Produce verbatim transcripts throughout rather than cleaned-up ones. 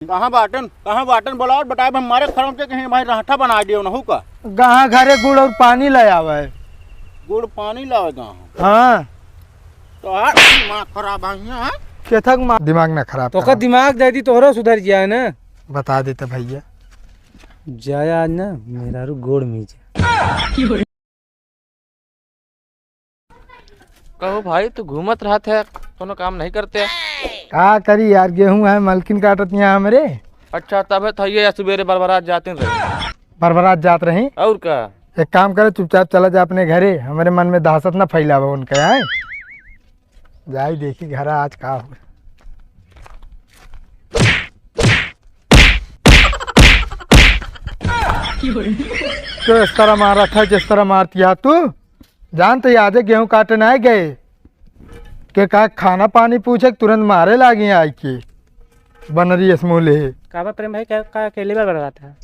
कहाँ बाटन, कहाँ बाटन, बोलाओ, बताए, हम मारे खरम के कहीं भाई रहठा बनाइ दियो नहू का। कहाँ घरे गुड़ और पानी ले आवे। गुड़ पानी लावे कहाँ? हाँ। तो यार दिमाग खराब है यहाँ, हाँ? केथक मा-, दिमाग ना खराब तोका करा। दिमाग दे दी, तोहरो सुधर जाए ना। बता देते भैया। जाया आज ना, मेहरारू गोड़ मीजे। कहो भाई, तू घूमत रहत है, कोनो काम नहीं करते? का करी यार, गेहूं है, मलकिन काटत यहाँ हमरे। अच्छा, तब है तो ये सुबेरे बरबरात जाते रहे। बरबरात जात रही? और का? एक काम करे, चुपचाप चला जा अपने घरे, हमरे मन में दहशत ना फैलावा उनके, हैं? जाई देखी घरा आज का हो। तो इस तरह मारा था, जिस तरह मारती है तू। जान तो यादे गेहूं काटे ना गए। के का खाना पानी पूछे, तुरंत मारे लागी आई के। बनरी असमूले। का बा प्रेम भाई, का, का अकेले बार बार बात है?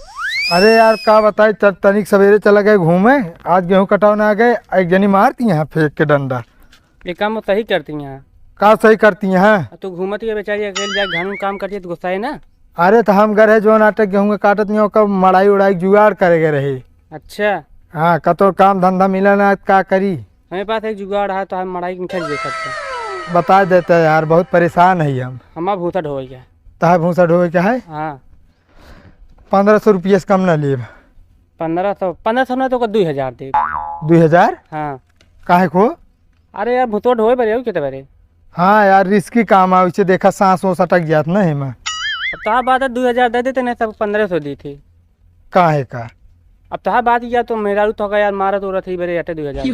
अरे यार, का बताई, त-, तनिक सवेरे चला गए घूमे, आज गेहूं कटाव ना गए, एक जनी मारती यहाँ फेंक के डंडा। ये काम वो सही करती हैं। का सही करती हैं? अब तू घूमत ही है बेचारी अकेले, जाके घर में काम करती है तो गुस्सा है ना। अरे तो हम घर है जो नाटक गेहूं के काटत नहीं, ओकर मड़ाई उड़ाई जुगाड़ करे गए रहे। अच्छा। हाँ, कतो काम धंधा मिला ना, का करी? हमारे पास एक जुगाड़ है, तो हम मड़ाई निकल दे सकते हैं। बता देते यार, बहुत परेशान है हम। हमारा भूसा ढोए के है। तहा भूसा ढोए के है? हाँ। पन्द्रह सौ रुपया से कम ना लेब। पन्द्रह सौ, पन्द्रह सौ ना तो ओकर दुई हजार देब। दुई हजार? हाँ। काहे को? अरे यार, भूतवा ढोए बरे, और कितने बरे? हाँ यार, रिस्की काम है, उसे देखा सांस ओस अटक जात ना है। अब तहा बात है, दुई हजार दे देते, नहीं तब पन्द्रह सौ दी थी। काहे का? अब तहा बात या तो मेहरारू तो का यार मारत उरत ही बरे, अटे दुई हजार।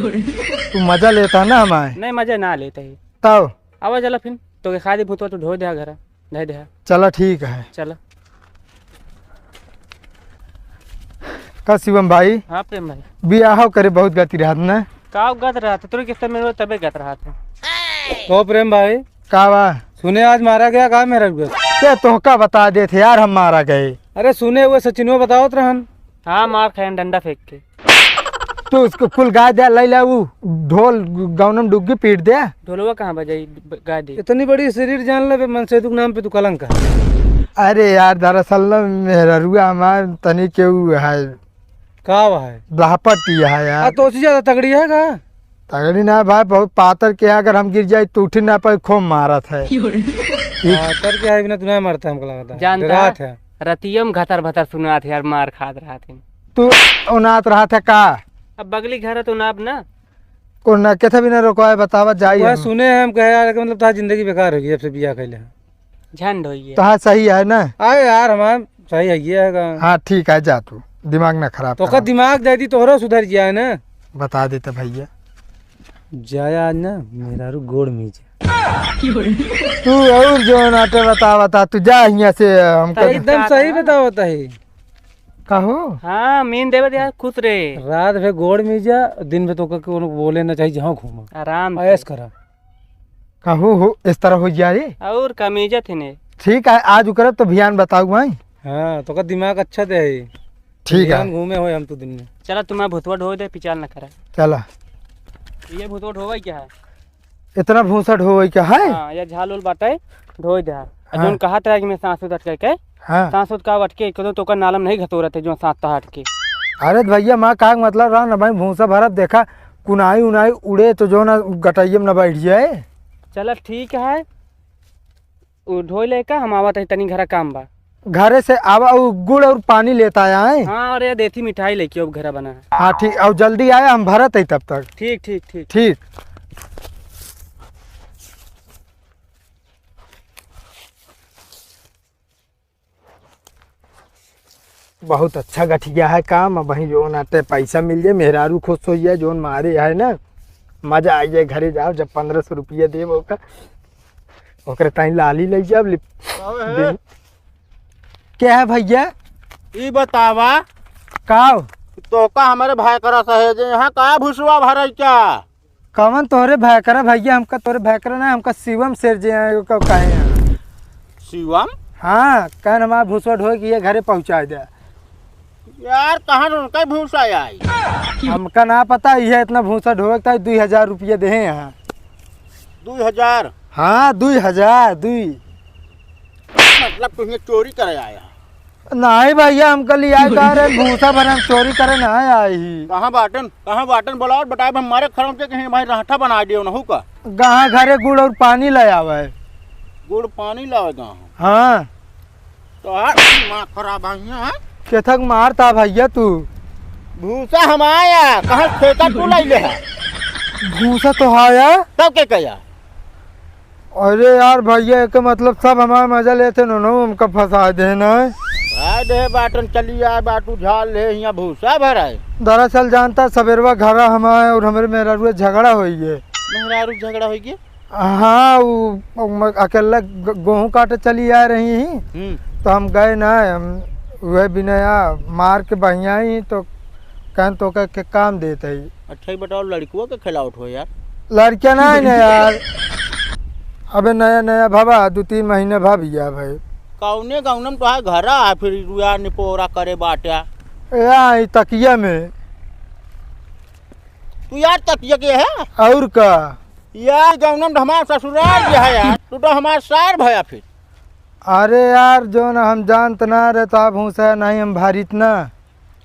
तू मजा लेता ना हमारे? नहीं, मजा ना लेते ही। तब? आवा चला फिर, तो के खा दे भूतवा, तू ढोए दे घर, धे दे। चला ठीक है। चला। का शिवम भाई? हाँ प्रेम भाई। बियाह करे बहुत गति रहत ना? का गत रहत? तोरे किस्ता में तबे गत रहत है। तो प्रेम भाई। का बा? सुने आज मारा गया का मेहरारू के? ते तोहका बता देत है यार, हम मारा गए। अरे सुने हुए सचिनो बतावत रहन। हाँ, मार खायन डंडा फेंक के। तू उसको कुल गाय दे, लई ला ऊ ढोल गौनम डुग्गी पीट दे। ढोलवा कहाँ बजाई, ब-, गाय दे। इतनी बड़ी शरीर जान ले बे, मनसेदु के नाम पे तू कलंक है। अरे यार, दरअसल ना मेहररुआ हमार तनी केहू है। का है? लहपटी है यार। आ, तो उससे ज्यादा तगड़ी है का? तगड़ी ना भाई, बहुत पातर के है, अगर हम गिर जाए तो उठ ना पाए, खूब मारत है। पातर के है, बिना तू ना मरता हमको लगता है। जानता डरात है। रतिया में घतर भतर सुनात है यार, मार खात रहत है। तू उनात रहत है का? अब बगली घर है तो नाप ना। को ना केथा बिना रोकवाए बतावा जाई वह हम। सुने हैं हम कहे यार कि मतलब तार जिंदगी बेकार होगी जब से बियाह कैले हैं। झंड होई है। तहा सही है ना? अरे यार हमार सही है ये है का? हाँ ठीक है, जा तू दिमाग ना खराब तो का करा। दिमाग दे दी तोहरा सुधर जाए ना। बता देते भैया। जाया आज ना मेहरारू गोड़ मीजे। तू और जो नाटे बता बता, तू जा हियाँ से हमको। एकदम सही बतावत है। कहो। हाँ, मीन देवे दे यार, खुश रहे। रात भर गोड़ मीजा, दिन भर तो के कोनो बोले ना चाहिए, जहाँ घूमा। आराम से। ऐश करा। कहो हो, इस तरह हो जाए। और का मीजत है ने। ठीक है, आज उकरब तो भियान बताऊ आई। हाँ, तो का दिमाग अच्छा दे है। ठीक है। भियान घूमे होए हम तो दिन में। चला, तुम्हारा भुतवा ढो दे, पिचाल ना करा। चला। ये भुतवा ढोवा क्या है? इतना भूसा ढोवे के है? हाँ, या झाल उल बाटे, ढोई दे। आ हाँ। जौन कहत रहे कि मैं सांस उत अटके के, हाँ। सांस उत का अटके, एक तो ओकर नालम नहीं घतोरत है, जो सांस तहा अटके। अरे भैया, माँ का मतलब रहा ना भाई, भूसा भरत देखा, कुनाई उनाई उड़े तो जो ना गटैये में ना बैठ जाए। चला ठीक है, उ ढोई लेके हम आवत है, तनी घरा काम बा। घरे से आवा, उ गुड़ और पानी लेता आया है। हाँ, और ये देती मिठाई लेके अब घरा बना है। हाँ ठीक, और जल्दी आया, हम भरत है तब तक। ठीक, ठीक, ठीक। ठीक। बहुत अच्छा गठिया है काम। अब वहीं जोन आटे पैसा मिल जाए, मेहरारू खुश हो जाए, जोन मारे है ना, मजा आ जाए। घरे जाओ, जब पन्द्रह सौ रुपया देब ओकर, ओकरे ताई लाली ले जाओ, लिप-, आवे है। दे-, क्या है भैया? ई बतावा। का? तो का हमारे भाई करा सहेजे, यहाँ का भुसवा भरे क्या? कवन तोहरे भाई करा भैया, हमका तोहरे भाई करा ना, हमका शिवम शेर जे आए, ओका कहे हैं। शिवम? हाँ, कहन हमार भूसा ढोए के ये घरे पहुँचा दे। यार, कहाँ उनका भूसा आई? हमका ना पता, ये इतना भूसा ढोए के दुई हजार रुपया दे हैं यहाँ। दुई हजार? हाँ, दुई हजार, दुई। मतलब तुहिए चोरी करे आया? नहीं भइया, हमका लिया का रे, भूसा भरे हम चोरी करे ना आई ही। कहाँ बाटन, कहाँ बाटन? बोलाओ, बताए, हम मारे खरम के कहीं भाई रहठा बना दियो नहू का। कहाँ घरे गुड़ और पानी ले आवे। गुड़ पानी लावे गाँव? हाँ। तो यार दिमाग खराब है यहाँ, हाँ? केथक मारता भइया तू? भूसा हमाया, कहाँ ठेका तू लइले है? भूसा तो हाया। तब के कया? अरे यार भइया, एके मतलब सब हमार मजा लेते नो, नो हमका फंसा दे ना। फंसा दे बाटन, चली आए बाटू झाल ले, यहाँ भूसा भराए। दरअसल जानता, सबेरवा घरा हमारे और हमरे मेहरारू झगड़ा होई है। मेहरारू झगड़ा होई गया? हाँ, उ, उ म-, अकेला ग-, गोहूँ काटे चली आ रही ही, हम्म। तो हम गए ना, हम वह बिनया मार के बहिया ही, तो कहन तो के, के काम देत है। अच्छा, ये बताओ, लड़कुआ के खिलावत हो यार? लड़किया ना है ना यार, अबे नया नया भवा, दो तीन महीने भा भइया भाई। कौने गौनम तो है घरा है, फिर यार निपोरा करे बाट्या। ए, आई तकिया में। तू यार तकिया के है? और का? यार गौनम तो हमार ससुराल के है यार, तू तो हमार सार भया फिर। अरे यार, जो ना हम जानत ना रहे तो आप हूँ से नहीं हम भारित ना।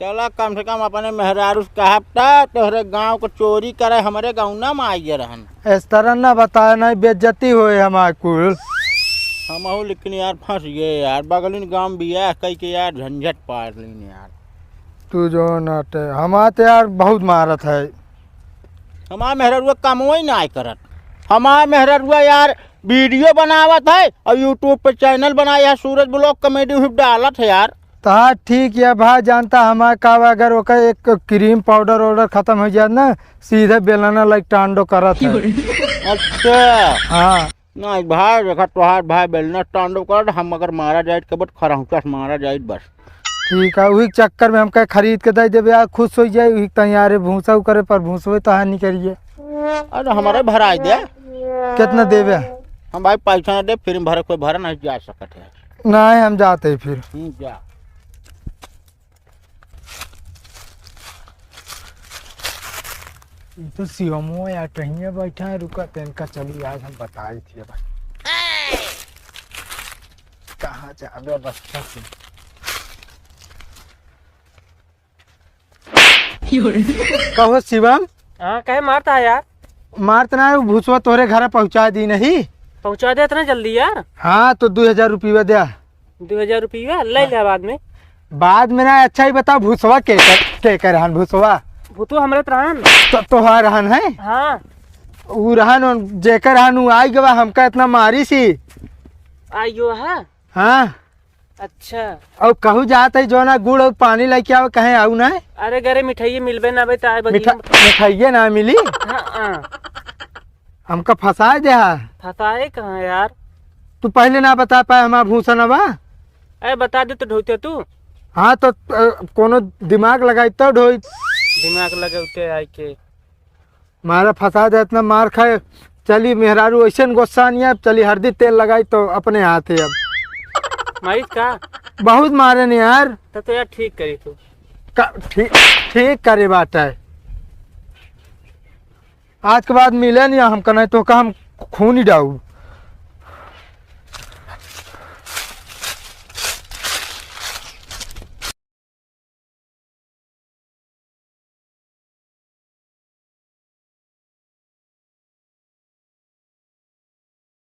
चला कम से कम अपने मेहरारू से कहब त तोहरे गाँव को चोरी करे हमरे गौना में आइए रहन। इस तरह ना बताए, नहीं बेइज्जती होए हमार कुल। हमहू लेकिन यार फंस गए यार, बगलिन गाँव में बियाह कई के यार झंझट पार लीन यार। तू जो ना ते, हमार तो यार बहुत मारत है। हमार मेहरारू कमवई ना करत, हमार मेहरारू यार वीडियो बनावत है और YouTube पे चैनल बनाया है सूरज ब्लॉग कॉमेडी, उही डालत है यार। तो हाँ, ठीक है भाई, जानता हमार का बा, अगर ओकर एक क्रीम पाउडर वाउडर खत्म हो जाए ना, सीधे बेलना लाइक टांडो करत है। अच्छा। हाँ। नहीं भाई, देखा तोहार भाई बेलना टांडो करत, हम अगर मारा जाए तो बट खरहुचा से मारा जाए बस। ठीक है, वही चक्कर में हमका खरीद के दे देबे, आ खुश हो जाए, वही तैयार है भूसा करे पर भूसवे तो हानि करिए। अरे हमारे भराई दे। कितना देबे? हम भाई पैसा ना दे, फिर भरे कोई भरा नहीं जा सकत है। नहीं, हम जाते ही फिर। हम्म, जा। ये तो शिवमो यार कहीं बैठा है, रुका तो इनका चली आज हम बताई थी भाई। कहाँ जाबे बच्चा से? कहो शिवम। हाँ, कहे मारता है यार? मारत ना है, वो भूसवा तोहरे घर पहुँचा दी नहीं। पहुँचा दे इतना जल्दी यार? हाँ, तो दो हजार रुपया दे। दो हजार रुपया ले हाँ। ले बाद में। बाद में ना, अच्छा ही बताओ, भूसवा के कर, के कर रहन भूसवा? भूतवा हमरे त रहन। तो तोहार रहन है? हाँ। ऊ रहन, उन जेकर रहन, ऊ आई गवा, हमका इतना मारी सी। आइयो है? हाँ। अच्छा। और कहू जात है जो ना गुड़ और पानी लेके आओ, कहे आऊ ना। अरे घरे मिठाइये मिलबे ना बे, त आए बगिया मिठा-, में। मिठाइये ना मिली? हाँ, हाँ। हमका फंसाए दे हा। फंसाए कहाँ यार? तू पहले ना बता पाए हमार भूसनवा। ए, बता दे तो ढोते तू। हाँ तो, अ, कोनो दिमाग लगाई तो ढोई। दिमाग लगौते आए के। मारा फंसा दे, इतना मार खाए। चली मेहरारू ऐसे न गुस्सा नहीं है, चली हरदी तेल लगाई तो अपने हाथ है अब। मारिस का? बहुत मारे ने यार। तब तो यार ठीक करी तू। का, ठीक, ठीक करे बात है। आज के बाद मिले नहीं हमका, नहीं तो का हम खून ही डाऊ।